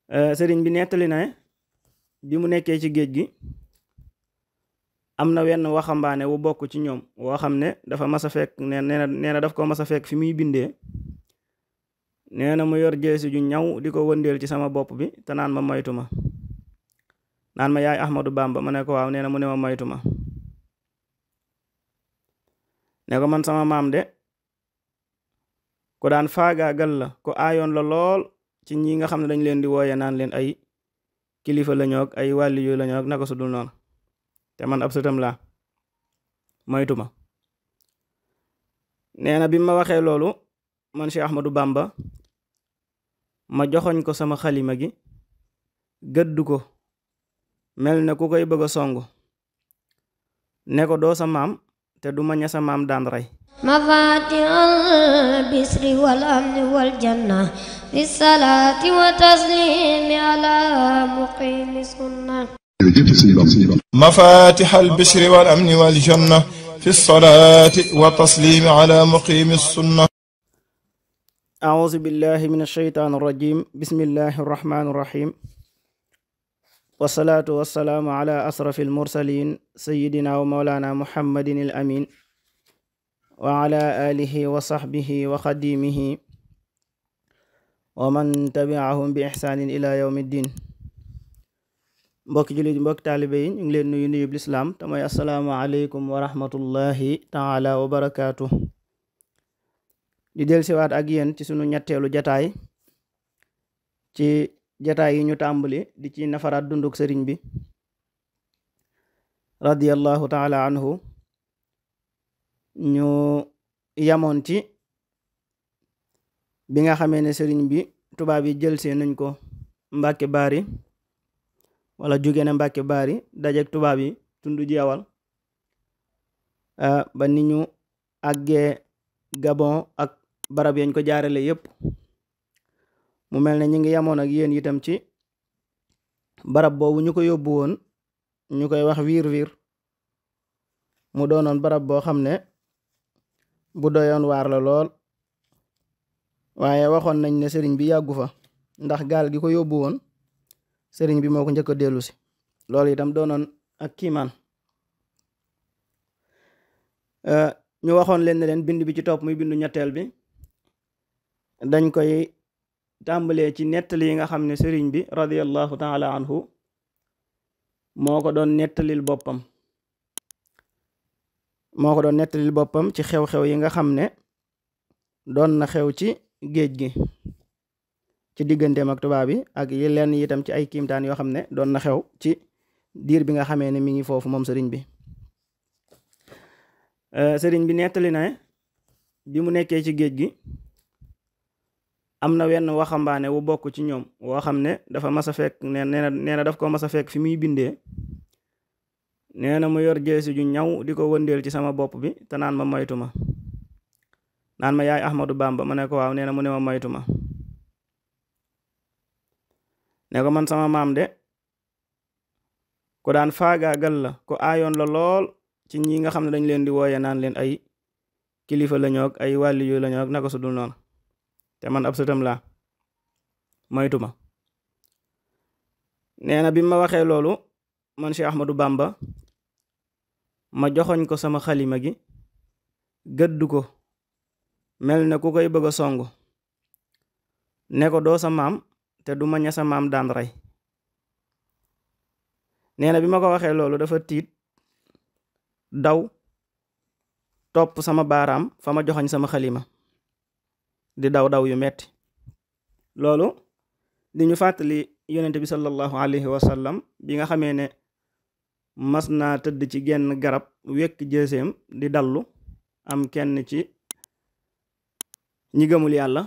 sëriñ bi nettali na bi mu nekkee ci géej gi am na wenn waxambaane wu bokk ci ñoom woo xam ne dafa mas a fekk nee na daf ko mas a fekk fi muy bindee. nee na mu yor jeesi ju ñaw di ko wëndeel ci sama bopp bi te naan ma moytu ma naan ma yaay Ahmadou Bamba ma ne ko waaw. nee na mu ne ma moytu ma ne ko man sama maam de ku daan faagaagal la ku aayoon la lool ci ñi nga xam ne dañ leen di wooye naan leen ay kilifa la ñoog ay wàlli yu la ñoog naka su dul noonu te man ab sëtam laa moytu ma. nee na bi ma waxee loolu man Cheikh Ahmadou Bamba ma joxoñ ko sama xalima gi gëdd ko mel ne ku koy bëgg a songu ne ko doo sa maam te du ma ña sa maam daan rey. mafatihal bisri wal amni wal janna fi salaati wa taslimi ala muqimi sunna. mafatihal bisri wal amni wal janna fi salaati wa taslimi ala muqimi sunna. أعوذ بالله من الشيطان الرجيم بسم الله الرحمن الرحيم والصلاة والسلام على أشرف المرسلين سيدنا ومولانا محمد الأمين وعلى آله وصحبه وخديمه ومن تبعهم بإحسان إلى يوم الدين. mbokk jullit mbokk taalibe yi ñu ngi leen nuyu nuyub lislaam te mooy assalaamu aleykum wa rahmatullahi taala wa barakaatu. di dellusiwaat ak yéen ci sunu ñetteelu jataay ci jataay yi ñu tàmbali di ci nafaraat dunduk sëriñ bi radiyallahu taala anhu. ñu yamoon ci bi nga xamee ne sëriñ bi tubaab yi jël see nañ ko Mbàkke Baari wala jóge na Mbàkke Baari dajek tubaab yi tund jeewal ba ni ñu àggee Gabon ak barab yañ ko jaarale yépp. mu mel ne ñi ngi yamoon ak yéen itam ci barab boobu ñu ko yóbbu woon ñu koy wax wiir mu doonoon barab boo xam ne bu doyoon waar la lool, waaye waxoon nañ ne sëriñ bi yàggu fa ndax gaal gi ko yóbbu woon sëriñ bi moo ko njëkk a dellu si. loolu itam doonoon ak kiimaan. ñu waxoon leen ne leen bind bi ci topp muy bindu ñetteel bi dañ koy tàmbalee ci nettali yi nga xam ne sëriñ bi radiyallahu taala anhu moo ko doon nettalil boppam ci xew-xew yi nga xam ne doon na xew ci géej gi ci digganteem ak tubaab bi ak yi leen itam ci ay kiimtaan yoo xam ne doon na xew ci diir bi nga xamee ne mi ngi foofu moom sëriñ bi. sëriñ bi nettali na bi mu nekkee ci géej gi am na wenn waxambaane wu bokk ci ñoom woo xam ne dafa mas a fekk nee na daf ko mas a fekk fi muy bindee. nee na mu yor jeesi ju ñaw di ko wëndeel ci sama bopp bi te naan ma moytu ma naan ma yaay Ahmadou Bamba ma ne ko waaw. nee na mu ne ma moytu ma ne ko man sama maam de ku daan faagaagal la ku aayoon la lool ci ñi nga xam ne dañ leen di wooye naan leen ay kilifa la ñoog ay wàlli yu la ñoog naka su dul noonu te man ab sëtam laa moytu ma. nee na bi ma waxee loolu man Cheikh Ahmadou Bamba ma joxoñ ko sama xalima gi gëdd ko mel ne ku koy bëgg a songu ne ko doo sa maam te du ma ña sa maam daan rey. nee na bi ma ko waxee loolu dafa tiit daw topp sama baaraam fa ma joxoñ sama xalima di daw yu metti. loolu di ñu fàttali yonent bi sallallahu alayhi wa sallam bi nga xamee ne mas naa tëdd ci genn garab wekk jëseem di dallu am kenn ci ñi gëmul yàlla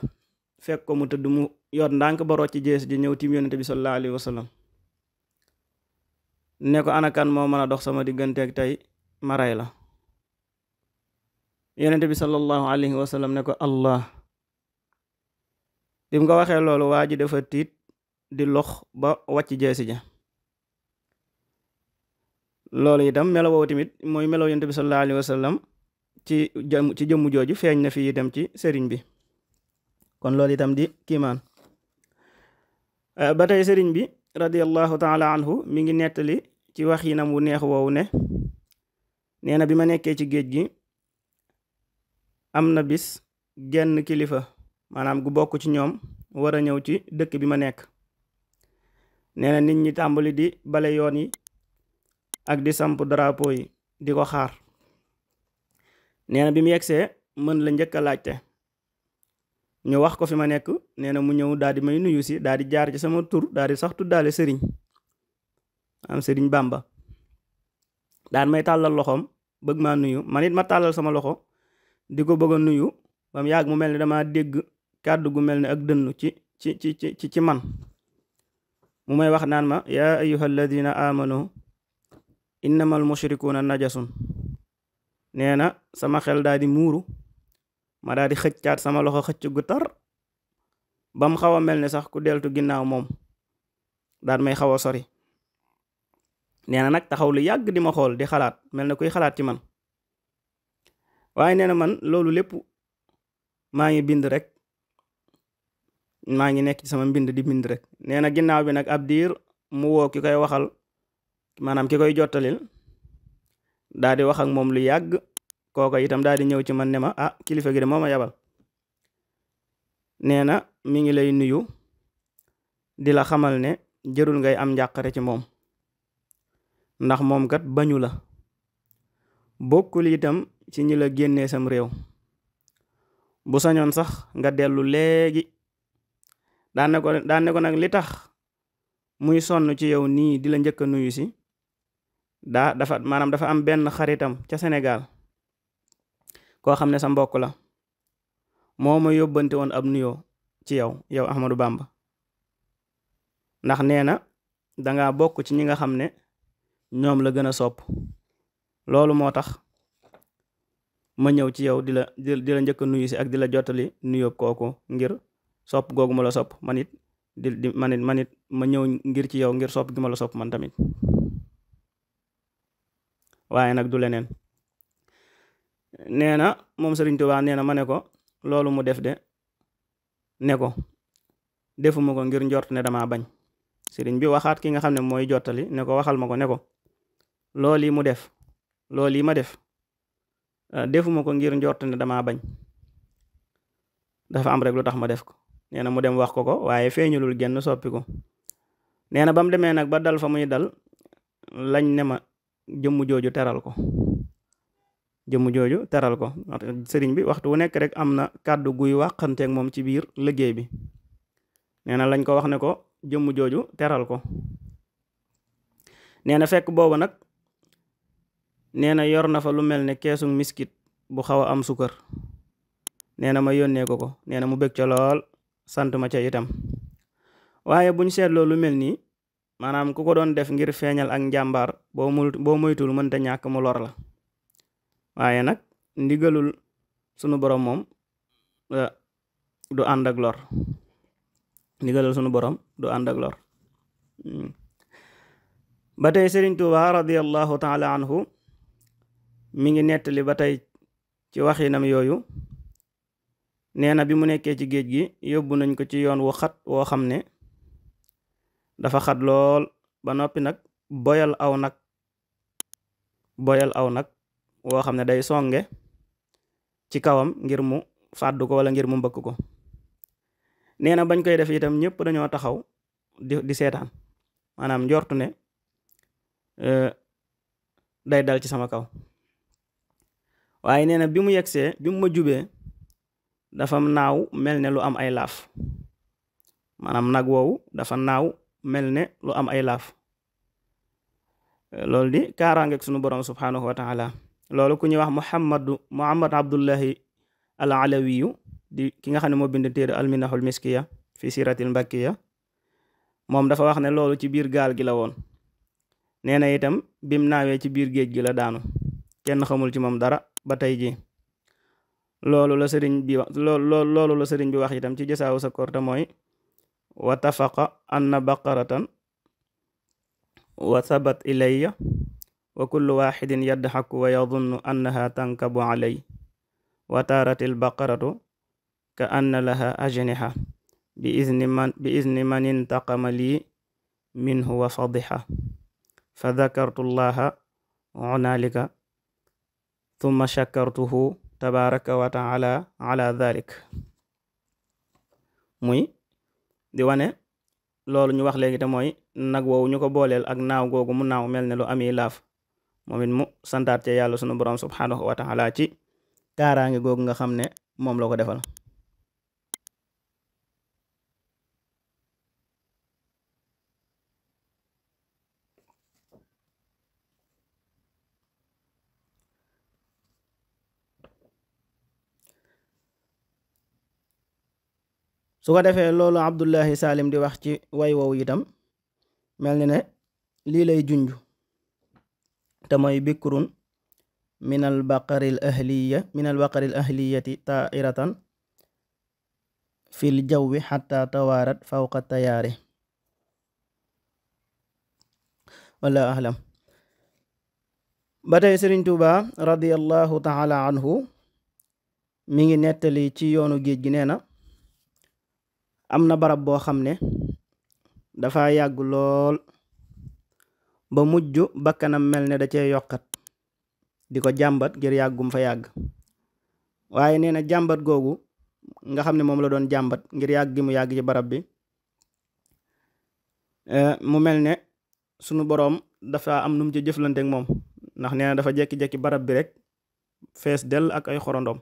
fekk ko mu tëdd mu yor ndànk ba rocc jës ji ñëw tiim yonent bi sallallahu alayhi wa sallam ne ko anakan moo mën a dox sama digganteeg tey ma rey la. yonent bi sallallahu alayhi wa sallam ne ko allah. bi mu ko waxee loolu waa ji dafa tiit di lox ba wàcc jeesi ja. loolu itam melo woowu tamit mooy melo yonent bi sallallahu alayhi wa sallam ci jëmm jooju feeñ na fi itam ci sëriñ bi kon loolu itam di kiimaan. ba tey sëriñ bi radiyallahu taala anhu mi ngi nettali ci waxinam wu neex woowu ne nee na bi ma nekkee ci géej gi am na bis genn kilifa maanaam gu bokk ci ñoom war a ñëw ci dëkk bi ma nekk. nee na nit ñi tàmbali di bale yoon yi ak di samp drapeau yi di ko xaar. nee na bi mu yegsee mën la njëkk a laajte ñu wax ko fi ma nekk. nee na mu ñëw daal di may nuyu si daal di jaar ci sama tur daal di sax tuddaale sëriñ am sëriñ Bàmba daan may tàllal loxoom bëgg maa nuyu man it ma tàllal sama loxo di ko bëgg a nuyu ba mu yàgg mu mel ni dama dégg kàddu gu mel ni ak dënnu ci man mu may wax naan ma yaa ayyuha alladina amanu innamal mushrikuuna najasun. nee na sama xel daal di muuru ma daal di xëccaat sama loxo xëcc gu tar ba mu xaw a mel ni sax ku deltu ginnaaw moom daan may xaw a sori. nee na nag taxaw lu yàgg di ma xool di xalaat mel na kuy xalaat ci man waaye nee na man loolu lépp maa ngi bind rek maa ngi nekk ci sama mbind di bind rek. nee na ginnaaw bi nag ab diir mu woo ki koy waxal maanaam ki koy jottalil daal di wax ak moom lu yàgg kooko itam daal di ñëw ci man ne ma ah kilifa gi de moo ma yabal. nee na mi ngi lay nuyu di la xamal ne jërul ngay am njàqare ci moom ndax moom kat bañu la bokkul itam ci ñi la génnee sam réew bu sañoon sax nga dellu léegi. daan ne ko nag li tax muy sonn ci yow nii di la njëkk a nuyu si dafa am benn xaritam ca Sénégal koo xam ne sa mbokk la moo ma yóbbante woon ab nuyoo ci yow Ahmadou Bamba ndax nee na danga bokk ci ñi nga xam ne ñoom la gën a sopp loolu moo tax ma ñëw ci yow di la njëkk a nuyu si ak di la jottali nuyoo kooku ngir sopp googu ma la sopp man it ma ñëw ngir ci yow ngir sopp gi ma la sopp man tamit waaye nag du leneen. nee na moom Sëriñ Tuubaa nee na ma ne ko loolu mu def de ne ko defuma ko ngir njort ne dama bañ. sëriñ bi waxaat ki nga xam ne mooy jottali ne ko waxal ma ko ne ko loolu yi mu def loolu yi ma def defuma ko ngir njort ne dama bañ dafa am rek lu tax ma def ko. nee na mu dem wax ko waaye feeñulul genn soppi ko. nee na ba mu demee nag ba dal fa muy dal lañ ne ma jëmm jooju teral ko sëriñ bi waxtu wu nekk rek am na kàddu guy wàqanteeg moom ci biir liggéey bi. nee na lañ ko wax ne ko jëmm jooju teral ko. nee na fekk boobu nag nee na yor na fa lu mel ne keesu miskit bu xaw a am sukar. nee na ma yónnee ko nee na mu bëgg ca lool sant ma ca itam. waaye buñ seetloo lu mel nii maanaam ku ko doon def ngir feeñal ak njàmbaar boo moytul mënta ñàkk mu lor la. waaye nag ndigalul sunu borom moom du ànd ak lor ndigalul sunu borom du ànd ak lor. ba tey Sëriñ Tuubaa radiyallahu taala anhu mi ngi nettali ba tey ci waxinam yooyu. nee na bi mu nekkee ci géej gi yóbbu nañ ko ci yoon wu xat woo xam ne dafa xat lool ba noppi nag boyal aw nag woo xam ne day songe ci kawam ngir mu fàddu ko wala ngir mu mbëkk ko. nee na bañ koy def itam ñëpp dañoo taxaw di seetaan maanaam njortu ne day dal ci sama kaw. waaye nee na bi mu yegsee bi mu ma jubee dafa naaw mel ne lu am ay laaf maanaam nag woowu dafa naaw mel ne lu am ay laaf. loolu di kaaraangeeg sunu borom subhanahu wa taala. loolu ku ñuy wax Muhammad Abdullahi al Alawiyu di ki nga xam ne moo bind téere alminahul miskiya fi siratil mbakkiya moom dafa wax ne loolu ci biir gaal gi la woon. nee na itam bim naawee ci biir géej gi la daanu kenn xamul ci moom dara ba tey ji. loolu la sëriñ bi wax itam ci jasaawu sa korte mooy wa tafaqa anna baqaratan wa sabat ilayya wa kullu waxidin yadxaku wa yadunnu annaha tankabu alay wa taaratil baqaratu ka anna laha ajniha bi izni man intaqama lii minhu wa fadiha fa dakartu llaha hunalika thumma shakartuhu tabaraka wa taala ala dhalik. muy di wane loolu ñu wax léegi te mooy nag woowu ñu ko booleel ak naaw googu mu naaw mel ne lu ami laaf moom it mu santaat ci yàlla sunu borom subhanahu wa taala ci kaaraange googu nga xam ne moom la ko defal. su ko defee loolu Abdullahi Salim di wax ci way wow itam mel ni ne lii lay junj te mooy bikrun min al baqari al ahliyati tairatan fil jawwi xatta tawaarat fawqa tayaari. wala ahlam. ba tey Sëriñ Tuuba radiyallahu taala anhu mi ngi nettali ci yoonu géej gi nee na am na barab boo xam ne dafa yàgg lool ba mujj bakkanam mel ne da cee yokkat di ko jàmbat ngir yàggum fa yàgg. waaye nee na jàmbat googu nga xam ne moom la doon jàmbat ngir yàgg gi mu yàgg ci barab bi mu mel ne sunu boroom dafa am nu mu ci jëflanteek moom, ndax nee na dafa jekki-jekki barab bi rek fees dell ak ay xorondom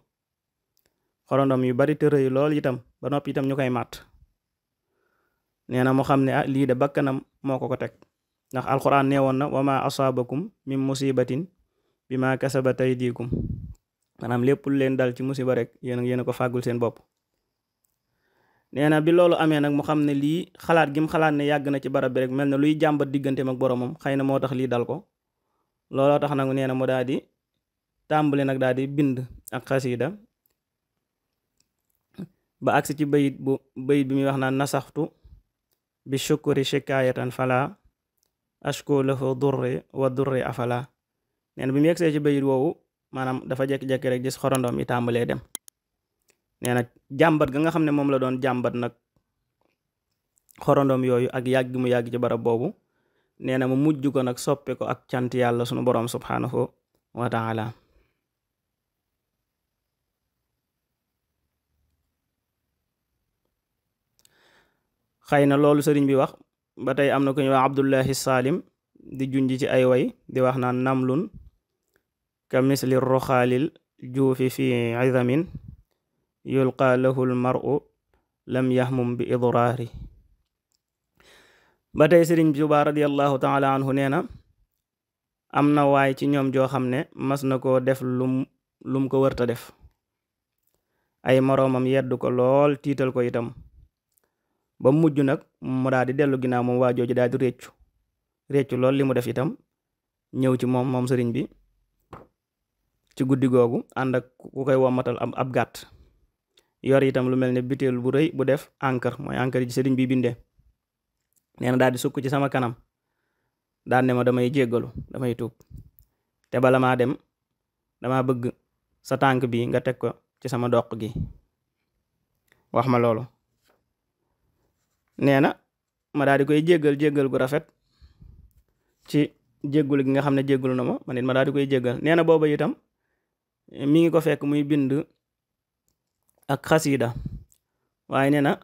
yu bari te rëy lool itam ba noppi itam ñu koy màtt. nee na mu xam ne lii de bakkanam moo ko teg, ndax alquran nee woon na wa ma asaabakum min musibatin bi ma kasabat aydikum, maanaam lépp lu leen dal ci musiba rek yéen a ko fàggul seen bopp. nee na bi loolu amee nag mu xam ne lii xalaat gi mu xalaat ne yàgg na ci barab bi rek mel na luy jàmbat digganteem ak boromam xëy na moo tax lii dal ko. looloo tax nag nee na mu daal di tàmbali nag daal di bind ak xasiida ba agsi ci bayit bi muy wax naan nasaxtu bi shukri shikaayatan fala ashku lahu durri wa durri afala. nee na bi mu yegsee ci bayit woowu maanaam dafa jekki-jekki rek gis xorondom yi tàmbalee dem. nee na jàmbat ga nga xam ne moom la doon jàmbat nag xorondom yooyu ak yàgg mu yàgg ci barab boobu nee na mu mujj ko nag soppe ko ak cant yàlla sunu boroom subhanahu wa taala. xëy na loolu sëriñ bi wax ba tey am na ku ñuy wax Abdullahi Salim di junj ci ay way di wax naan namlun ka misli roxaalil juufi fi izamin yulqa lahu l mar'u lam yahmum bi idraari. ba tey sëriñ Tuubaa radiyallahu taala anhu nee na am na waay ci ñoom joo xam ne mas na koo def lum ko wërta def, ay moroomam yedd ko lool tiital ko itam ba mujj nag mu daal di dellu ginnaaw moom waa jooju daal di réccu lool li mu def itam ñëw ci moom sëriñ bi ci guddi googu ànd ak ku koy wommatal ab gàtt, yor itam lu mel ne butéel bu rëy bu def encre, mooy encre ji sëriñ bi bindee. nee na daal di sukk ci sama kanam daan ne ma damay jéggalu damay tuub te bala maa dem dama bëgg sa tànk bi nga teg ko ci sama doq gi, wax ma loolu. nee na ma daal di koy jéggal gu rafet ci jéggul gi nga xam ne jéggulu na ma nit ma daal di koy jéggal. nee na booba itam mi ngi ko fekk muy bind ak xasiida, waaye nee na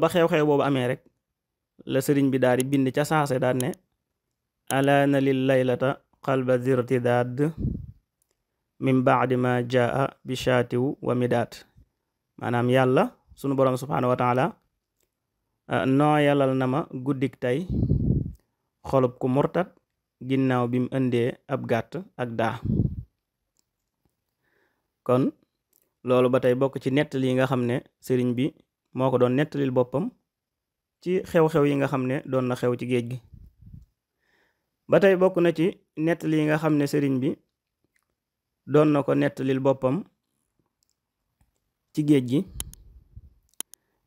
ba xew-xew boobu amee rek la sëriñ bi daal di bind ca saase daal ne alaana lil laylata qalba zirtidaad min baadi ma jaa bi shaatiw wa midaat. maanaam yàlla sunu borom subhaanahu wa taala nooyalal na ma guddik tey xolub ku murtat ginnaaw bi mu indee ab gàtt ak daa. kon loolu ba tey bokk ci nettali yi nga xam ne sëriñ bi moo ko doon nettalil boppam ci xew-xew yi nga xam ne doon na xew ci géej gi. ba tey bokk na ci nettali yi nga xam ne sëriñ bi doon na ko nettalil boppam ci géej gi.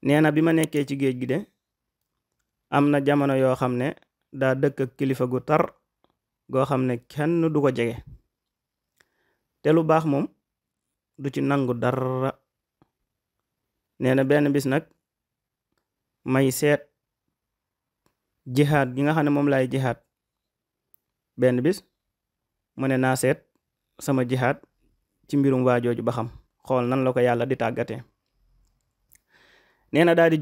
nee na bi ma nekkee ci géej gi de am na jamono yoo xam ne daa dëkk ak kilifa gu tar goo xam ne kenn du ko jege, te lu baax moom du ci nangu dara. nee na benn bis nag may seet jihaad gi nga xam ne moom laay jihaad benn bis mu ne naa seet sama jihaad ci mbirum waajooju ba xam xool nan la ko yàlla di tàggatee. nee na daal di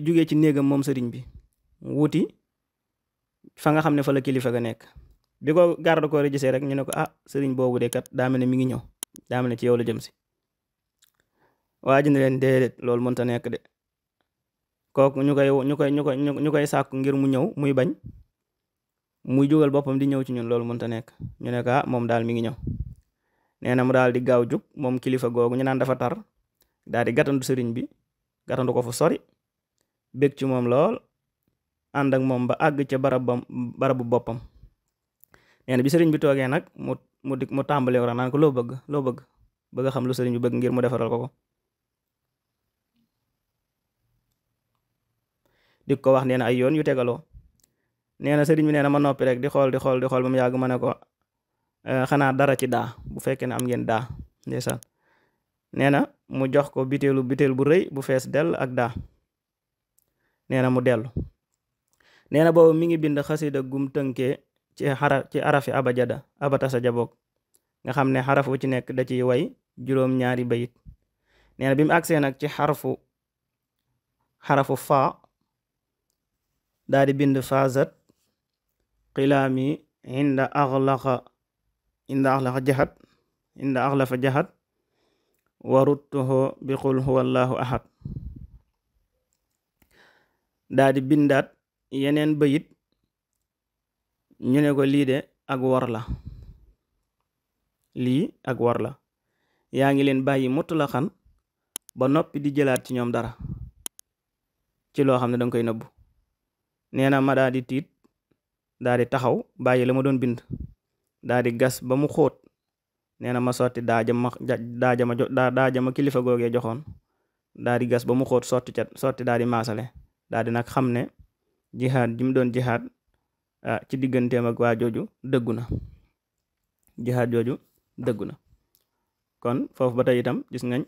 juge ci néegam moom sëriñ bi wuti fa nga xam ne fa la kilifa ga nekk. bi ko garde ko gisee rek ñu ne ko sëriñ boobu de kat daa mel ne mi ngi ñëw, daa mel ne ci yow la jëm si. waa ji ne leen déedéet loolu mënta nekk de. kooku ñu koy sàkku ngir mu ñëw muy bañ, muy jógal boppam di ñëw ci ñun, loolu mënta nekk. ñu ne ko moom daal mi ngi ñëw. nee na mu daal di gaaw jug moom kilifa googu ñu naan dafa tar, daal di gàttandu sëriñ bi, gàttandu ko fu sori, bég ci moom lool, ànd ak moom ba àgg ca barabu boppam. nee na bi sëriñ bi toogee nag mu tàmbale war naan ko loo bëgg xam lu sëriñ bi bëgg ngir mu defaral ko. di ko wax nee na ay yoon yu tegaloo. nee na sëriñ bi nee na ma noppi rek di xool ba mu yàgg ma ne ko xanaa dara ci daa, bu fekkee ne am ngeen daa. ndeysaan nee na mu jox ko biteel bu rëy bu fees dell ak daa. nee na mu dellu. nee na boobu mi ngi bind xasida gum tënkee ci arafi abatasa jaboog nga xam ne xaraf wu ci nekk da ciy way juróom-ñaari bayit. nee na bi mu agsee nag ci xarafu faa daa di bind faazat xilaami inda axlafa jahat waruttuhu bi qul huwa allahu ahad. daa di bindaat yeneen bayit ñu ne ko lii de ak war la, yaa ngi leen bàyyi mutlaqan ba noppi di jëlaat ci ñoom dara ci loo xam ne danga koy nëbbu. nee na ma daa di tiit, daa di taxaw bàyyi la ma doon bind, daa di gas ba mu xóot. nee na ma sotti daajama kilifa googee joxoon, daa di gas ba mu xóot sotti daa di maasale, daa di nag xam ne jihaad ji mu doon jihaad ci digganteem ak waa jooju dëggu na, jihaad jooju dëggu na. kon foofu ba tey itam gis ngañ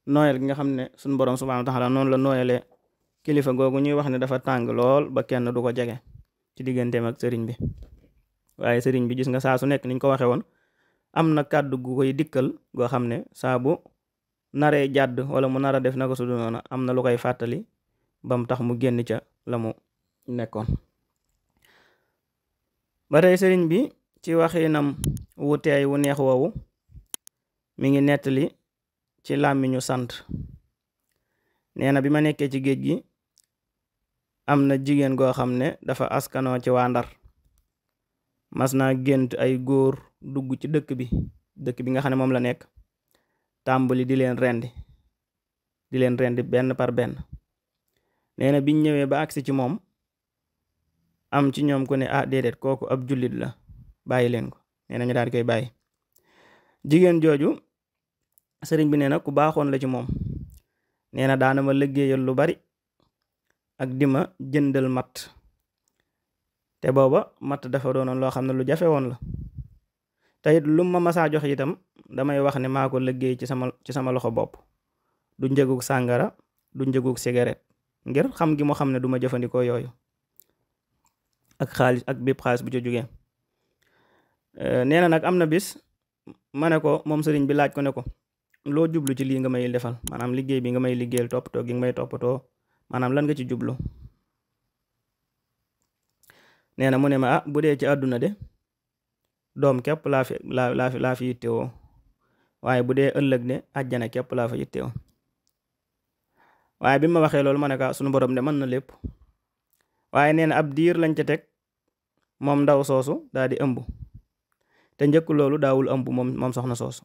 nooyal gi nga xam ne suñu borom subhaanahu wa taala noonu la nooyalee kilifa googu ñuy wax ne dafa tàng lool ba kenn du ko jege ci digganteem ak sëriñ bi. waaye sëriñ bi gis nga saa su nekk niñ ko waxee woon, am na kàddu gu koy dikkal goo xam ne saa bu naree jàdd wala mu nar a def naka su dul noonu am na lu koy fàttali ba mu tax mu génn ca la mu nekkoon. ba tey sëriñ bi ci waxinam wu teey wu neex woowu mi ngi nettali ci làmmiñu sant. nee na bi ma nekkee ci géej gi am na jigéen goo xam ne dafa askanoo ci waa Ndar. mas naa gént ay góor dugg ci dëkk bi nga xam ne moom la nekk, tàmbali di leen rendi benn par benn. nee na biñ ñëwee ba agsi ci moom am ci ñoom ku ne déedéet kooku ab jullit la, bàyyi leen ko. nee na ñu daal di koy bàyyi. jigéen jooju sëriñ bi nee na ku baaxoon la ci moom. nee na daana ma liggéeyal lu bari ak di ma jëndal matt, te booba matt dafa doonoon loo xam ne lu jafe woon la. te it lu ma masaa jox itam damay wax ne maa ko liggéey ci sama loxo bopp, du njëgug sàngara du njëgug cigarette, ngir xam gi mu xam ne du ma jëfandikoo yooyu ak xaalis ak bépp xaalis bu ca jógee. nee na nag am na bis ma ne ko moom sëriñ bi laaj ko ne ko loo jublu ci lii nga may defal, maanaam liggéey bi nga may liggéeyal, toppatoo gi nga may toppatoo, maanaam lan nga ci jublu. nee na mu ne ma bu dee ci àdduna de doom képp laa fi yittewoo, waaye bu dee ëllëg de àjjana képp laa fa yittewoo. waaye bi ma waxee loolu ma ne ko sunu borom de mën na lépp. waaye nee na ab diir lañ ca teg moom ndaw soosu daal di ëmb, te njëkk loolu daawul ëmb moom soxna soosu,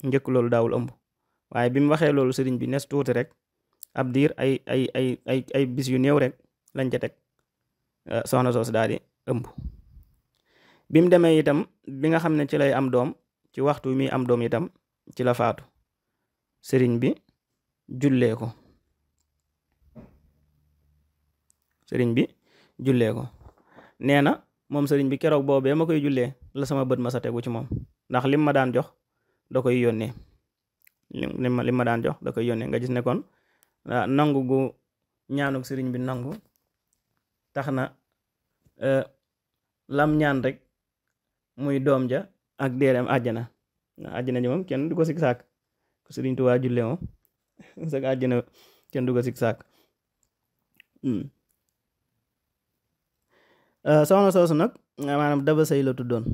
njëkk loolu daawul ëmb. waaye bi mu waxee loolu sëriñ bi nes tuuti rek ab diir ay bis yu néew rek lañ ca teg soxna soosu daal di ëmb. bi mu demee itam bi nga xam ne ci lay am doom, ci waxtu mi am doom itam ci la faatu. sëriñ bi jullee ko. nee na moom sëriñ bi keroog boobee ma koy jullee la sama bët ma sa tegu ci moom, ndax lim ma daan jox da koy yónnee. lim ma daan jox da koy yónnee nga gis ne kon nangu gu ñaanuk sëriñ bi nangu tax na lam ñaan rek muy doom ja ak deereem àjjana ndax àjjana ji moom kenn du ko sik sàkk ko sëriñ Tuubaa julle moom sax àjjana kenn du ko sik sàkk soxna soosu nag maanaam Daba Sëy la tuddoon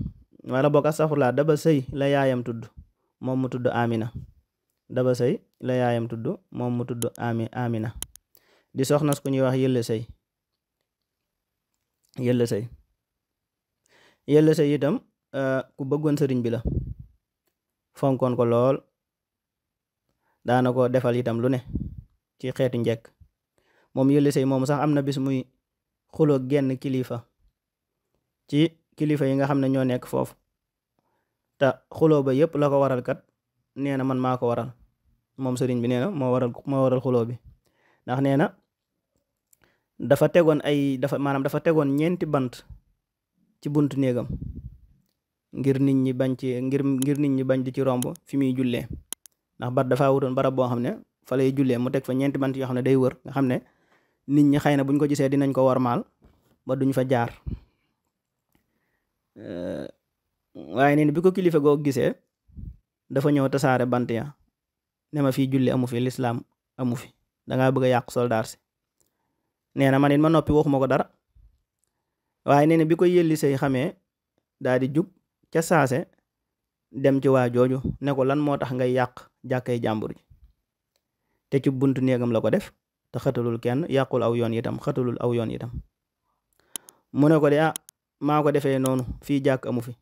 wala bokk astafurlaa Daba Sëy la yaayam tudd moom mu tudd Amina Daba Sëy la yaayam tudd moom mu tudd Amina di soxna ku ñuy wax Yëlle Sëy Yëlle Sëy itam ku bëggoon sëriñ bi la fonkoon ko lool daana ko defal itam lu ne ci xeetu njekk moom Yëlle Sëy moomu sax am na bis muy xuloo genn kilifa ci kilifa yi nga xam ne ñoo nekk foofu te xuloo ba yépp la ko waral kat nee na man maa ko waral moom sëriñ bi nee na moo waral xuloo bi ndax nee na dafa tegoon ñeenti bant ci buntu néegam ngir nit ñi bañ ci ngir nit ñi bañ di ci romb fi muy jullee ndax dafa wutoon barab boo xam ne fa lay jullee mu teg fa ñeenti bant yoo xam ne day wër nga xam ne nit ñi xëy na buñ ko gisee dinañ ko warmaal ba duñ fa jaar waaye nee na bi ko kilifa goo gisee dafa ñëw tasaare bant ya ne ma fii julli amu fi lislaam amu fi dangaa bëgg a yàq soldaar si nee na man it ma noppi waxuma ko dara waaye nee na bi ko Yëlle Sëy xamee daal di jug ca saase dem ci waa jooju ne ko lan moo tax ngay yàq jàkkay jàmbur ji te ci buntu néegam la ko def te xatalul kenn yàqul aw yoon itam xatalul aw yoon itam mu ne ko de maa ko defee noonu fii jàkk amu fi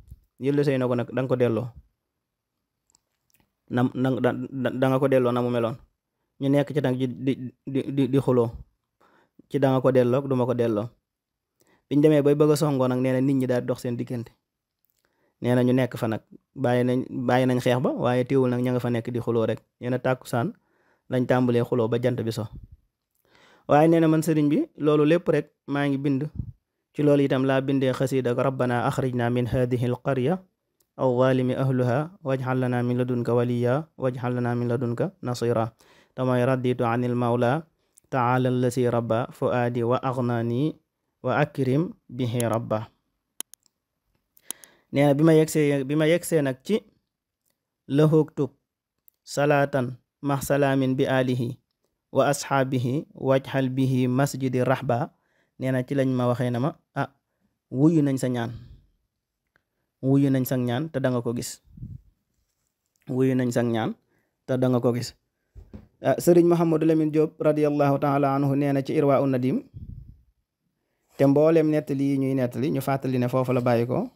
Yëlle Sëy na ko nag danga ko delloo danga ko delloo na mu meloon ñu nekk ci nag di xuloo ci danga ko delloo duma ko delloo biñ demee bay bëgg a songoo nag nee na nit ñi daal dox seen diggante nee na ñu nekk fa nag bàyyi nañ xeex ba waaye teewul nag ña nga fa nekk di xuloo rek nee na tàkkusaan lañ tàmbalee xuloo ba jant bi so waaye nee na man sëriñ bi loolu lépp rek maa ngi bind ci loolu itam laa bindee xasiid ak rabbana axrijna min hadihi al qarya aw zalimi ahluha wajxal lana min ladunka waliya wajxal lana min ladunka nasira damay raditu an il mawla taala allasi rabba fuaadi wa aghnani wa akrim bihi rabba nee na bi ma yegsee nag ci la huktub salaatan max salaamin bi alihi wa asxaabihi wajxal bihi masjidi rahba nee na ci lañ ma waxee na ma wuyu nañ sa ñaan te danga ko gis sëriñ Mouhamadou Lamine Diop radiallahu taala anhu nee na ci irwa u nadim te mbooleem nettali yi ñuy nettali ñu fàttali ne foofu la bàyyi ko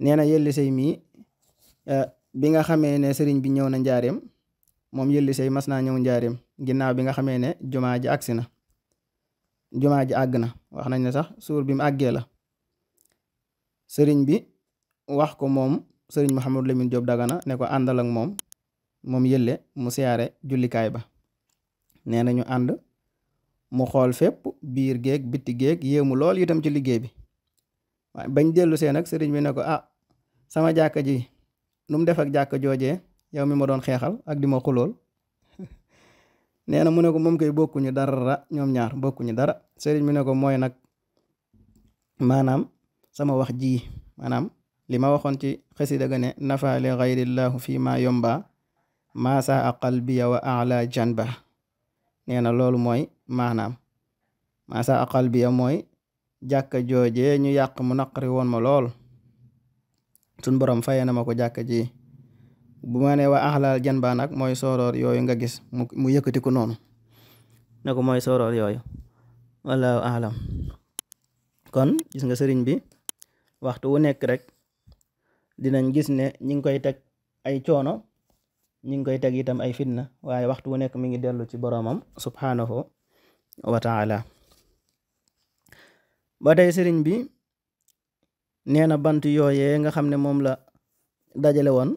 nee na Yëlle Sëy mii bi nga xamee ne sëriñ bi ñëw na njaareem moom Yëlle Sëy mas naa ñëw njaareem ginnaaw bi nga xamee ne jumaa ji àgg na wax nañ ne sax suur bi mu àggee la sëriñ bi wax ko moom sëriñ Mouhamadou Lamine Diop Dagana ne ko àndal ak moom Yëlle mu siyaare jullikaay ba nee na ñu ànd mu xool fépp biir géeg bitti géeg yéemu lool itam ci liggéey bi waaye bañ dellu see nag sëriñ bi ne ko sama jàkka ji nu mu def ak jàkka joojee yow mi ma doon xeexal ak di ma xulool nee na mu ne ko moom koy bokkuñu dara ñoom ñaar bokkuñu dara sëriñ bi ne ko mooy nag maanaam sama wax ji maanaam li ma waxoon ci xasida ga ne nafa li xayrillahu fi ma yomba maasa qalbiya wa ala janba nee na loolu mooy maanaam maasa qalbiya mooy jàkka joojee ñu yàq mu naqari woon ma lool suñ borom faye na ma ko jàkka ji bu ma ne wa axlaal janba nag mooy sooroor yooyu nga gis mu yëkkati ko noonu ne ko mooy sooroor yooyu wallahu alam kon gis nga sëriñ bi waxtu wu nekk rek dinañ gis ne ñi ngi koy teg ay coono ñi ngi koy teg itam ay fitna waaye waxtu wu nekk mi ngi dellu ci boroomam subhanahu wa taala ba tey sëriñ bi nee na bant yooyee nga xam ne moom la dajale woon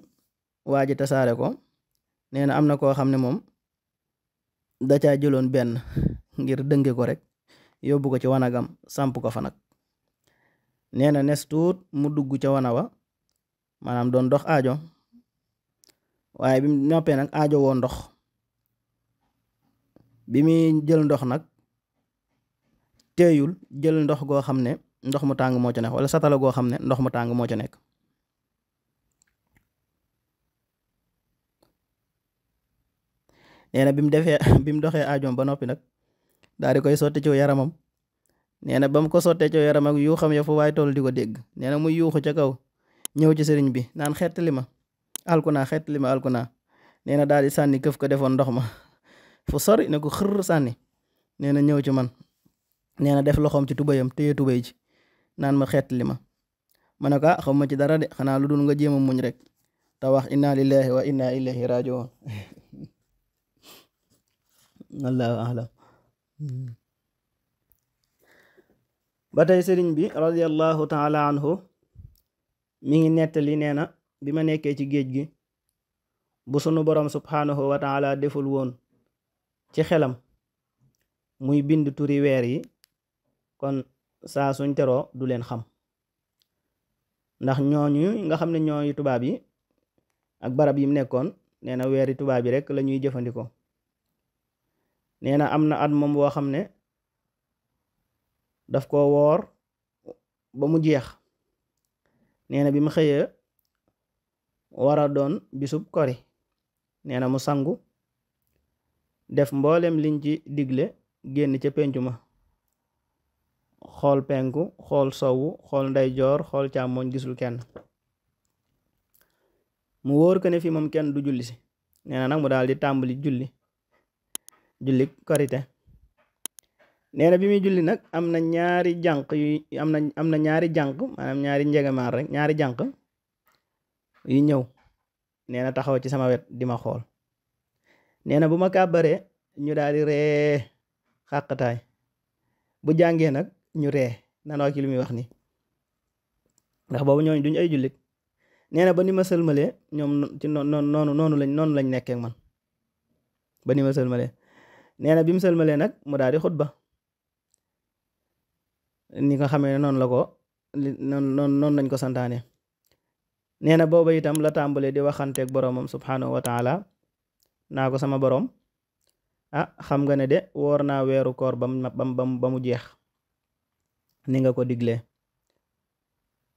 waa ji tasaare ko nee na am na koo xam ne moom da caa jëloon benn ngir dënge ko rek yóbbu ko ci wanagam samp ko fa nag nee na nes tuut mu dugg ca wana wa maanaam doon dox aajo waaye bi mu noppee nag aajo woo ndox bi muy jël ndox nag teeyul jël ndox goo xam ne ndox mu tàng moo ca nekk wala satala goo xam ne ndox mu tàng moo ca nekk. nee na bi mu doxee aajoom ba noppi nag daal di koy sotti ci yaramam. nee na ba mu ko sottee ci yaram ak yuuxam ya fu waaye toll di ko dégg. nee na muy yuuxu ca kaw ñëw ci sëriñ bi naan xettali ma alkunaa xettali ma alkunaa. nee na daal di sànni këf ko defoon ndox ma fu sori ne ko xër sànni. nee na ñëw ci man. nee na def loxoom ci tubayam téye tubay ji naan ma xettali ma. ma ne ko xam ma ci dara de xanaa lu dul nga jéem a muñ rek te wax inna lillahi wa inna ilayhi rajiun. allahu alam. ba tey sëriñ bi radiallahu taala anhu mi ngi nettali nee na bi ma nekkee ci géej gi bu sunu borom subhanahu wa taala deful woon ci xelam muy bind turi weer yi kon saa suñ teroo du leen xam ndax ñooñu nga xam ne ñooy tubaab yi ak barab yi mu nekkoon nee na weeri tubaab yi rek la ñuy jëfandikoo. nee na am na at moom boo xam ne daf ko woor ba mu jeex. nee na bi mu xëyee war a doon bisub kori nee na mu sangu def mboolem liñ ci digle génn ca pencu ma xool penku xool sowu xool ndeyjoor xool càmmooñ gisul kenn mu wóor ko ne fi moom kenn du julli si. nee na nag mu daal di tàmbali julli korite. nee na bi muy julli nag am na ñaari jànq yu am na ñaari jànq maanaam ñaari njegamaar rek ñaari jànq yu ñëw. nee na taxaw ci sama wet di ma xool. nee na bu ma kàbbaree ñu daal di ree xàqataay bu jàngee nag ñu ree nanoo ki li muy wax ni ndax boobu ñooñu duñ ay jullit. nee na ba ni ma sëlmalee ñoom ci noonu lañ nekkee ak man ba ni ma sëlmalee. nee na bi mu sëlmalee nag mu daal di xutba ni nga xamee ne noonu la ko noonu lañ ko santaane. nee na booba itam la tàmbalee di waxanteeg boromam subhanahu wa taala naa ko sama borom xam nga ne de woor naa weeru koor ba mu jeex ni nga ko diglee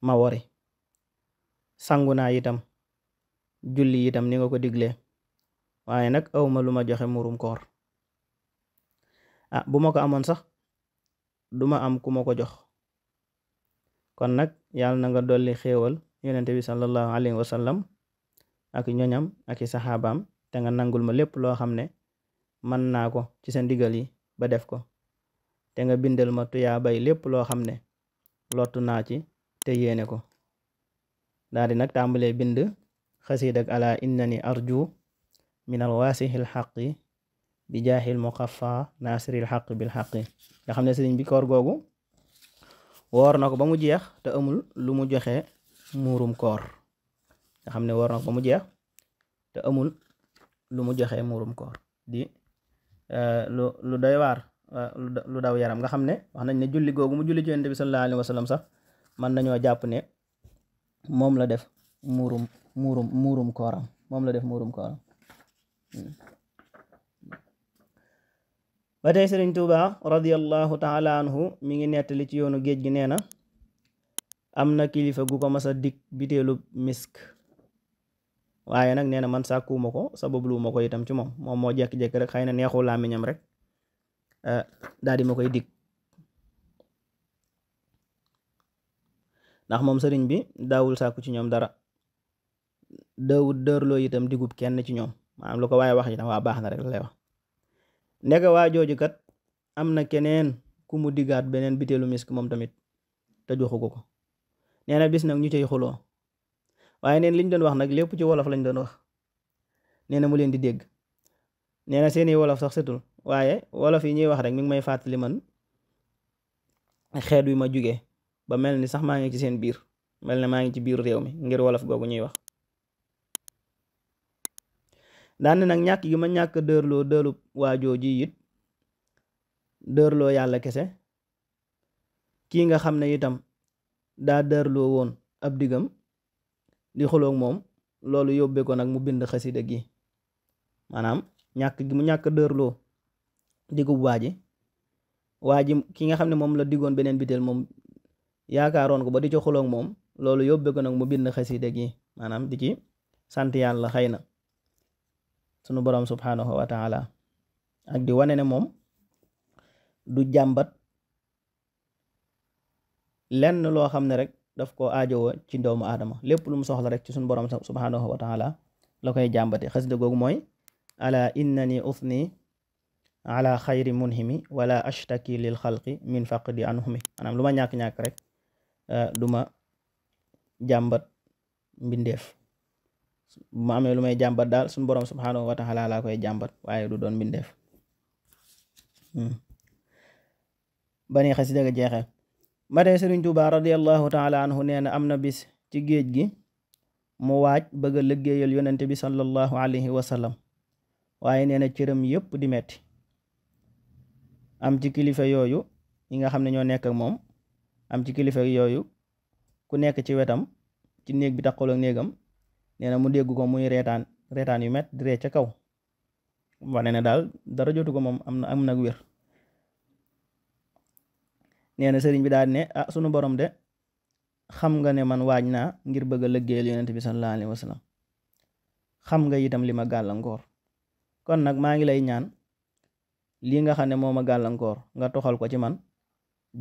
ma wori. sangu naa itam julli itam ni nga ko diglee waaye nag awma lu ma joxe murum koor. bu ma ko amoon sax duma am ku ma ko jox. kon nag yàlla na nga dolli xéewal yonente bi sallallahu alayhi wa sallam ak ñoñam ak i saxaabaam te nga nangul ma lépp loo xam ne mën naa ko ci sa ndigal yi ba def ko te nga bindal ma tuyaa bay lépp loo xam ne lottu naa ci te yéene ko. daal di nag tàmbalee bind xasiid ak ala innani arju min al waasihil xaqi bi jaaxil muqaffa nasiril xaq bil xaqi. nga xam ne sëriñ bi koor googu woor na ko ba mu jeex te amul lu mu joxe muurum koor. nga xam ne woor na ko ba mu jeex te amul lu mu joxe muurum koor di lu doy waar lu daw yaram. nga xam ne wax nañ ne julli googu mu julli ci Yonent bi sallallahu alayhi wa sallam sax mën nañoo jàpp ne moom la def muurum kooram moom la def muurum kooram. ba tey Sëriñ Tuuba radiyallahu taala anhu mi ngi nettali ci yoonu géej gi nee na am na kilifa gu ko mas a dig biteelu misk waaye nag nee na man sàkkuwuma ko sababluwuma ko itam ci moom moo jekki-jekki rek xëy na neexu làmmiñam rek daal di ma koy dig. ndax moom sëriñ bi daawul sàkku ci ñoom dara daawul dërloo itam digub kenn ci ñoom maanaam lu ko waaye wax itam waa baax na rek la lay wax. ndeke waa jooju kat am na keneen ku mu diggaat beneen biteelu misk moom tamit te joxu ko. nee na bis nag ñu cay xuloo waaye neen liñ doon wax nag lépp ci wolof lañ doon wax. nee na mu leen di dégg. nee na seeni wolof sax setul waaye wolof yi ñuy wax rek mi ngi may fàttali man xeet wi ma jugee ba mel ni sax maa ngi ci seen biir mel ne maa ngi ci biir réew mi ngir wolof googu ñuy wax. daan nag ñàkk gi ma ñàkk dërloo dëlub waajoo ji it dërloo yàlla kese kii nga xam ne itam daa dërloo woon ab digam di xuloog moom loolu yóbbee ko nag mu bind xasida gi maanaam ñàkk gi mu ñàkk dërloo digub waaji waa ji ki nga xam ne moom la diggoon beneen biteel moom yaakaaroon ko ba di ci xuloog moom loolu yóbbe ko nag mu bind xasida gi maanaam di ci sant yàlla xëy na sunu borom subhanahu wa taala ak di wane ne moom du jàmbat lenn loo xam ne rek daf ko aajowoo ci doomu aadama lépp lu mu soxla rek ci sunu borom subhanahu wa taala la koy jàmbate xasida googu mooy ala innani uthni ala xayri munhimi wala ashtaki lil xalqi min faqdi anhumi maanaam lu ma ñàkk-ñàkk rek duma jàmbat mbindeef bu ma amee lu may jàmbat daal suñu borom subhanahu wa taala laa koy jàmbat waaye du doon mbindeef bani xasida ga jeexee ba tey Sëriñ Tuubaa radiyallahu taala anhu nee na am na bis ci géej gi mu waaj bëgg a liggéeyal yonente bi sallallahu alayhi wa sallam waaye nee na cëram yépp di metti am ci kilifa yooyu yi nga xam ne ñoo nekk ak moom am ci kilifa yooyu ku nekk ci wetam ci néeg bi taxawal ak néegam nee na mu dégg ko muy reetaan yu met di ree ca kaw wane ne daal dara jotu ko moom am nag wér nee na sëriñ bi daal ne sunu borom de xam nga ne man waaj naa ngir bëgg a liggéeyal yonent bi sallallahu alayhi wa sallam xam nga itam li ma gàllankoor kon nag maa ngi lay ñaan lii nga xam ne moo ma gàllankoor nga toxal ko ci man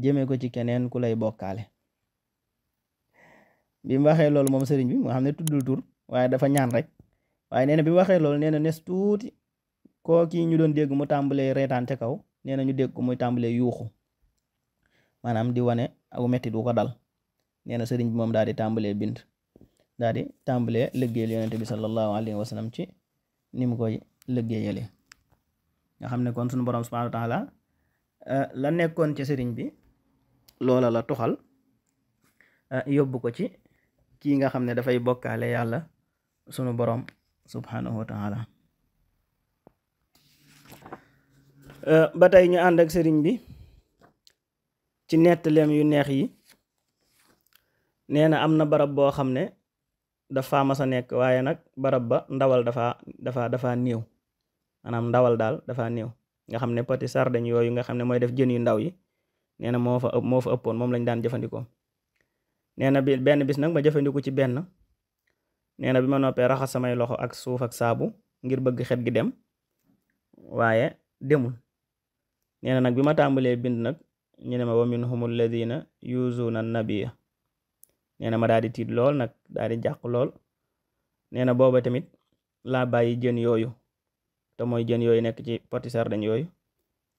jëme ko ci keneen ku lay bokkaale bi mu waxee loolu moom sëriñ bi nga xam ne tuddul tur waaye dafa ñaan rek waaye nee na bi mu waxee loolu nee na nes tuuti koo kii ñu doon dégg mu tàmbalee reetaan ca kaw nee na ñu dégg ko muy tàmbalee yuuxu maanaam di wane aw metti du ko dal nee na sëriñ bi moom daal di tàmbalee bind daal di tàmbalee liggéeyal yonente bi sallallahu alayhi wa sallam ci ni mu koy liggéeyale nga xam ne kon suñu borom subhanahu wa taala la nekkoon ci sëriñ bi loola la tuxal yóbbu ko ci kii nga xam ne dafay bokkaale yàlla sunu borom subhanahu wa taala ba tey ñu ànd ak sëriñ bi ci nettaleem yu neex yi nee na am na barab boo xam ne dafa mas a nekk waaye nag barab ba ndawal dafa néew maanaam ndawal daal dafa néew nga xam ne petit sardeñ yooyu nga xam ne mooy def jën yu ndaw yi nee na moo fa ëppoon moom lañ daan jëfandikoo nee na benn bis nag ma jëfandiku ci benn nee na bi ma noppee raxas samay loxo ak suuf ak saabu ngir bëgg xet gi dem waaye demul nee na nag bi ma tàmbalee bind nag ñu ne ma wa minhum alladina yuzuuna nabiya nee na ma daal di tiit lool nag daal di jàq lool nee na booba tamit laa bàyyi jën yooyu te mooy jën yooyu nekk ci poti sardeñ yooyu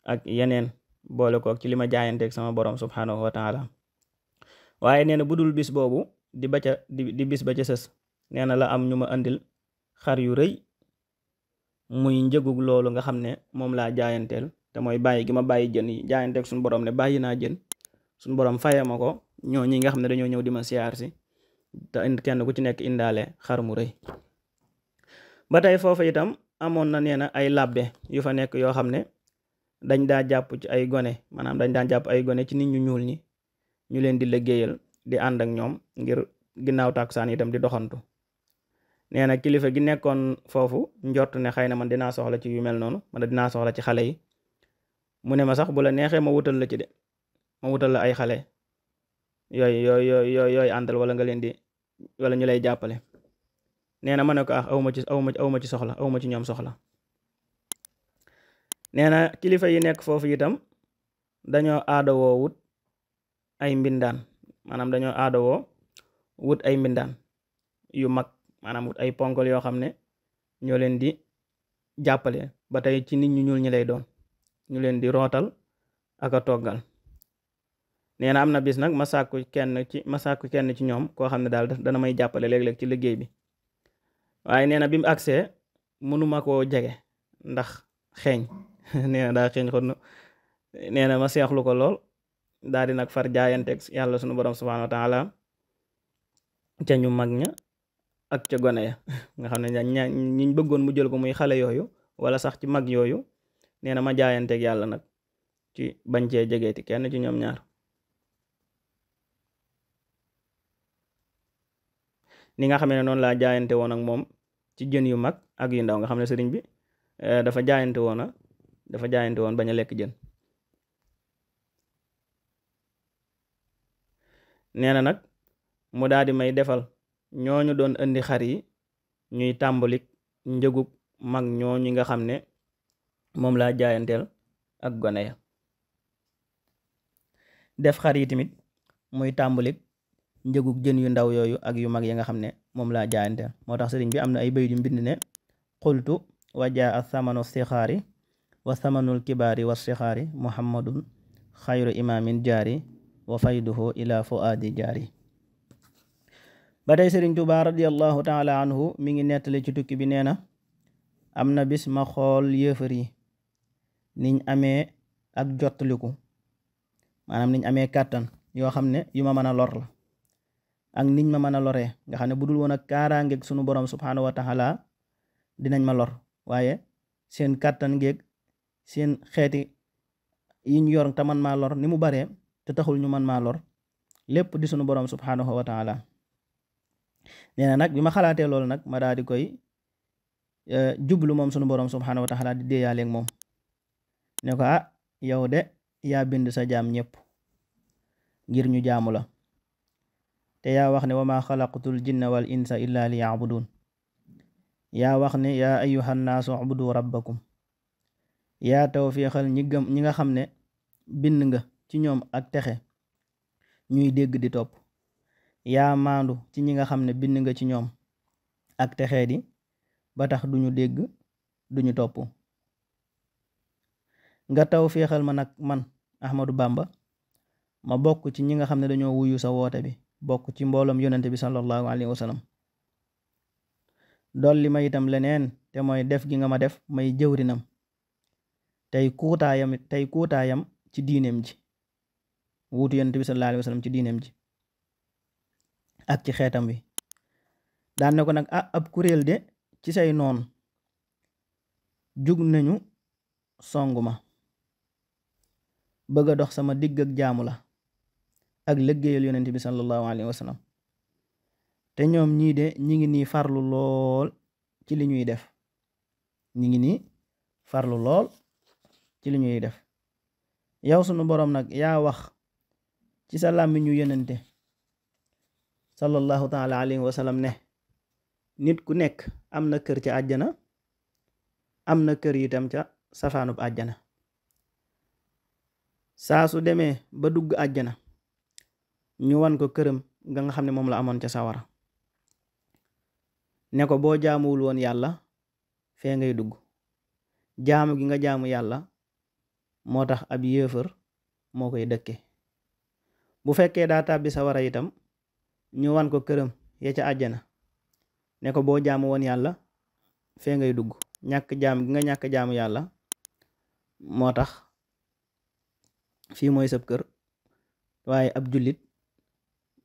ak yeneen boole kook ci li ma jaayanteeg sama borom subhanahu wa taala waaye nee na bu dul bis boobu di bis ba ca sës nee na la am ñu ma andil xar yu rëy muy njëgug loolu nga xam ne moom laa jaayanteel te mooy bàyyi gi ma bàyyi jën yi jaayanteeg suñu borom ne bàyyi naa jën suñu borom faye ma ko ñoo ñi nga xam ne dañoo ñëw di ma siyaar si te kenn ku ci nekk indaale xar mu rëy ba tey foofu itam amoon na nee na ay labbe yu fa nekk yoo xam ne dañ daa jàpp ci ay gone maanaam dañ daan jàpp ay gone ci nit ñu ñuul ñi ñu leen di liggéeyal di ànd ak ñoom ngir ginnaaw tàkkusaan itam di doxantu nee na kilifa gi nekkoon foofu njort ne xëy na man dinaa soxla ci yu mel noonu man dinaa soxla ci xale yi mu ne ma sax bu la neexee ma wutal la ci de ma wutal la ay xale yooyu àndal wala nga leen di wala ñu lay jàppale nee na ma ne ko awma ci soxla awma ci ñoom soxla nee na kilifa yi nekk foofu itam dañoo aadawoo wut ay mbindaan maanaam dañoo aadawoo wut ay mbindaan yu mag maanaam wut ay ponkol yoo xam ne ñoo leen di jàppale ba tey ci nit ñu ñuul ñi lay doon ñu leen di rootal ak a toggal nee na am na bis nag ma sàkku kenn ci ñoom koo xam ne daal dana may jàppale léeg-léeg ci liggéey bi waaye nee na bi mu agsee mënuma koo jege ndax xeeñ nee na daa xeeñ xonn nee na ma seexlu ko lool daal di nag far jaayanteeg yàlla sunu borom subhanahu wa taala ca ñu mag ña ak ca gone ya nga xam ne ñiñ bëggoon mu jël ko muy xale yooyu wala sax ci mag yooyu nee na ma jaayanteeg yàlla nag ci bañ cee jegeeti kenn ci ñoom ñaar ni nga xam ne noonu laa jaayante woon ak moom ci jën yu mag ak yu ndaw nga xam ne sëriñ bi dafa jaayante woon bañ a lekk jën nee na nag mu daal di may defal ñooñu doon indi xar yi ñuy tàmbalik njëgug mag ñooñu nga xam ne moom laa jaayanteel ak gone ya def xar yi tamit muy tàmbalik njëgug jën yu ndaw yooyu ak yu mag yi nga xam ne moom laa jaayanteel. moo tax sëriñ bi am na ay bayit yu mbind ne qultu wajaa a samanu sixaari wa samanul kibaari wa sixaari muhammadun xayru imaamin jaari wa fayduhu ila fuaadi jaari. ba tey sëriñ Tuubaa radiallahu taala anhu mi ngi nettali ci tukki bi nee na am na bis ma xool yéefar yi niñ amee ak jottaliku maanaam niñ amee kàttan yoo xam ne yu ma mën a lor la ak niñ ma mën a loree nga xam ne bu dul woon ak kaaraangeeg sunu borom subhaanahu wa taala dinañ ma lor waaye seen kàttan geeg seen xeeti yiñ yor te man maa lor ni mu baree te taxul ñu man maa lor lépp di sunu borom subhaanahu wa taala. nee na nag bi ma xalaatee loolu nag ma daal di koy jublu moom sunu borom subhaanahu wa taala di déeyaaleeg moom ne ko yow de yaa bind sa jaam ñépp ngir ñu jaamu la te yaa wax ne wa ma xalaqtul jinna wal insa illa li yaabudun yaa wax ne yaa ayyuhan naasu ubudu rabbakum yaa tawfiixal ñi nga xam ne bind nga ci ñoom ak texe ñuy dégg di topp yaa maandu ci ñi nga xam ne bind nga ci ñoom ak texee di ba tax duñu dégg duñu topp nga tawfiixal ma nag man Ahmadu Bamba ma bokk ci ñi nga xam ne dañoo wuyu sa woote bi bokk ci mbooloom yonente bi sallallahu alayhi wa sallam dolli ma itam leneen te mooy def gi nga ma def may jëwrinam tey kuutaayam ci diineem ji wuutu yonente bi sallallahu alayhi wa sallam ci diineem ji ak ci xeetam wi daan ne ko nag ab kuréel de ci say noon jug nañu songu ma bëgg a dox sama digg ak jaamu la ak liggéeyal yonent bi sallallahu alayhi wa sallam te ñoom ñii de ñi ngi nii farlu lool ci li ñuy def ñi ngi nii farlu lool ci li ñuy def yow sunu boroom nag yaa wax ci sa làmmiñu yonente sallallahu taala alayhi wa sallam ne nit ku nekk am na kër ca àjjana am na kër itam ca safaanub àjjana saa su demee ba dugg àjjana ñu wan ko këram nga xam ne moom la amoon ca sawara ne ko boo jaamuwul woon yàlla fee ngay dugg jaamu gi nga jaamu yàlla moo tax ab yéefar moo koy dëkke bu fekkee daa tàbbi sawara itam ñu wan ko këram ya ca àjjana ne ko boo jaamu woon yàlla fee ngay dugg ñàkk jaam gi nga ñàkk jaamu yàlla moo tax fii mooy sab kër waaye ab jullit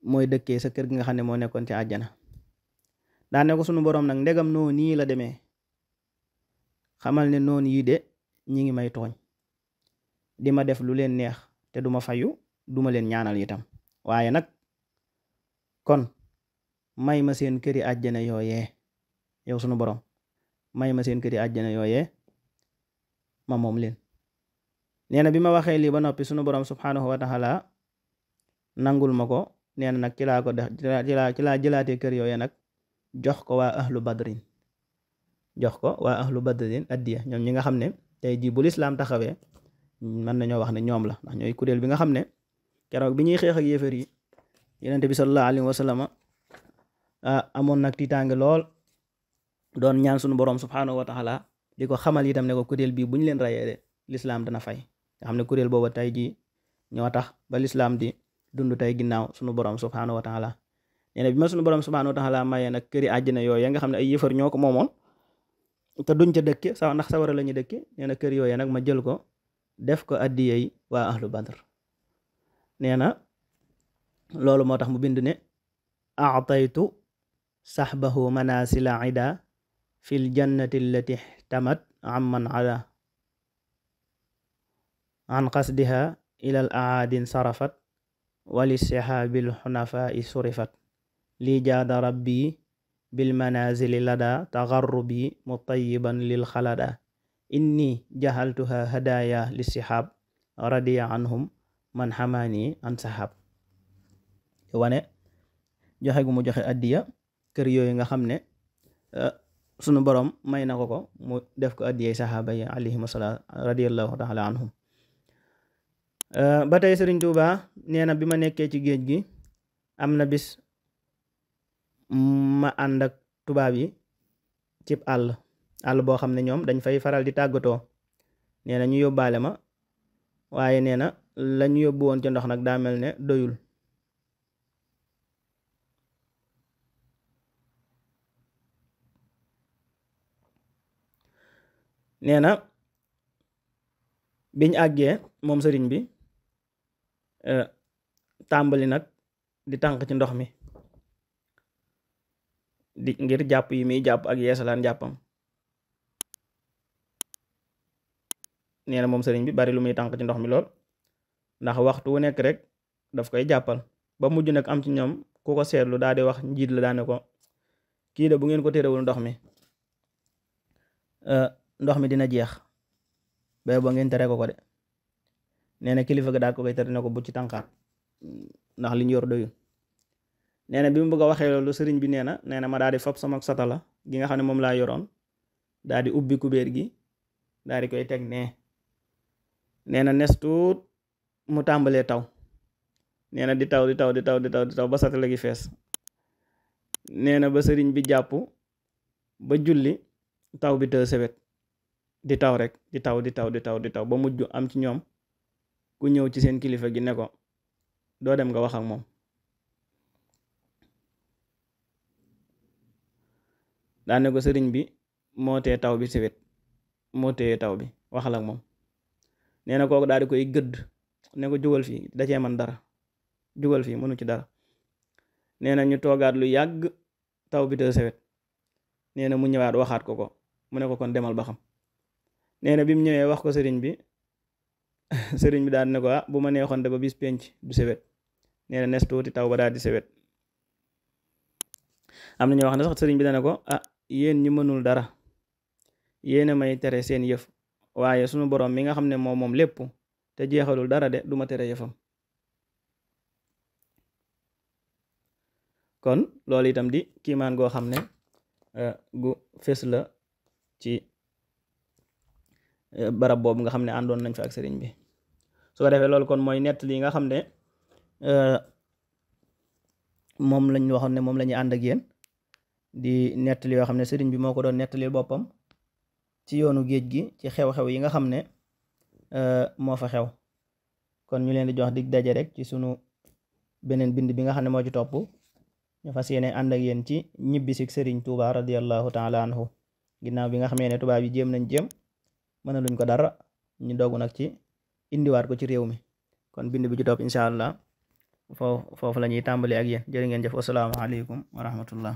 mooy dëkkee sa kër gi nga xam ne moo nekkoon ci àjjana daane ko sunu boroom nag ndegam noonu nii la demee xamal ne noonu yii de ñi ngi may tooñ di ma def lu leen neex te duma fayu duma leen ñaanal itam waaye nag kon may ma seen këri àjjana yooyee yow sunu boroom may ma seen këri àjjana yooyee ma moom leen nee na bi ma waxee lii ba noppi sunu boroom subhaanahu wa taala nangul ma ko nee na nag ci laa ko def ci laa jëlaatee kër yooyee nag jox ko waa ahlu badrin addiya ñoom ñi nga xam ne tey jii bu lislaam taxawee mën nañoo wax ne ñoom la ndax ñooy kuréel bi nga xam ne keroog bi ñuy xeex ak yéefar yi yonent bi sallallahu alayhi wa sallam amoon nag tiitaange lool doon ñaan sunu boroom subhaanahu wa taala di ko xamal itam ne ko kuréel bii bu ñu leen rayee de lislaam dana fay nga xam ne kuréel booba tey jii ñoo tax ba lislaam di dund tey ginnaaw sunu boroom subhaanahu wa taala nee na bi ma sunu boroom subhaanahu wa taala mayee nag këri àjjana yooyu nga xam ne ay yéefar ñoo ko moomoon te duñ ca dëkke sax ndax sawara la ñu dëkke nee na kër yooyu nag ma jël ko def ko addiyey waa ahlu badr nee na loolu moo tax mu bind ne aataytu saxbahu manasila ida fil jannati allati ihtamat amman ala an qasdiha ila al aadin sarafat walisihaabil xunafai surifat lii jaada rabbi bil manazili lada tagarrubi mutayiban lil xalada inni jahaltuha hadaya lisihab radiya anhum man xamaani an sahab wane joxe gu mu joxe addiya kër yooyu nga xam ne sunu borom may na ko mu def ko addiyay saxaaba yi alayhim salaam radiyallahu taala anhum. Ba tey Sëriñ Tuuba nee na bi ma nekkee ci géej gi am na bis ma ànd ak tubaab yi cib àll boo xam ne ñoom dañ fay faral di tàggatoo. nee na ñu yóbbaale ma waaye nee na la ñu yóbbu woon ca ndox nag daa mel ne doyul. nee na biñ àggee moom sëriñ bi tàmbali nag di tànk ci ndox mi di ngir jàpp yi muy jàpp ak yeesalaan jàppam. nee na moom sëriñ bi bari lu muy tànk ci ndox mi lool ndax waxtu wu nekk rek daf koy jàppal ba mujj nag am ci ñoom ku ko seetlu daal di wax njiit la daane ko kii de bu ngeen ko terewul ndox mi dina jeex ba ba ngeen tere ko de. nee na kilifa ga daal ko koy tere ne ko bu ci tànkaat ndax li ñu yor doyul. nee na bi mu bëgg a waxee loolu sëriñ bi nee na ma daal di fab sama satala gi nga xam ne moom laa yoroon daal di ubbi kubéer gi daal di koy teg nee na nes tuut mu tàmbalee taw. nee na di taw ba satala gi fees. nee na ba sëriñ bi jàpp ba julli taw bi te sewet di taw rek di taw ba mujj am ci ñoom ku ñëw ci seen kilifa gi ne ko doo dem nga wax ak moom. daane ko sëriñ bi moo tee taw bi sewet moo tee taw bi waxal ak moom. nee na kooku daal di koy gëdd ne ko jugal fii da cee man dara jugal fii mënu ci dara. nee na ñu toogaat lu yàgg taw bi te sewet. nee na mu ñëwaat waxaat ko mu ne ko kon demal ba xam. nee na bi mu ñëwee wax ko sëriñ bi sëriñ bi daal ne ko bu ma neexoon de ba bis penc du sewet. nee na nes tuuti taw ba daal di sewet. am na ñoo wax ne sax sëriñ bi dana ko yéen ñi mënul dara yéen a may tere seen yëf waaye sunu borom mi nga xam ne moom lépp te jeexalul dara de duma tere yëfam. kon loolu itam di kiimaan goo xam ne gu fés la ci barab boobu nga xam ne àndoon nañ fa ak sëriñ bi. su ko defee loolu kon mooy nett li nga xam ne moom lañ waxoon ne moom la ñuy ànd ak yéen di nettali yoo xam ne sëriñ bi moo ko doon nettali boppam ci yoonu géej gi ci xew-xew yi nga xam ne moo fa xew. kon ñu leen di jox dig daje rek ci sunu beneen bind bi nga xam ne moo ci topp ñu fas yéene ànd ak yéen ci ñibbisig sëriñ Tuuba radiyallahu taala anhu ginnaaw bi nga xamee ne tubaab yi jéem mëna luñ ko dara ñu doogu nag ci indiwaat ko ci réew mi. kon bind bi ci topp incha allah foofu la ñuy tàmbali ak yéen jërë ngeen jëf. wassalaamu aleykum wa rahmatullah.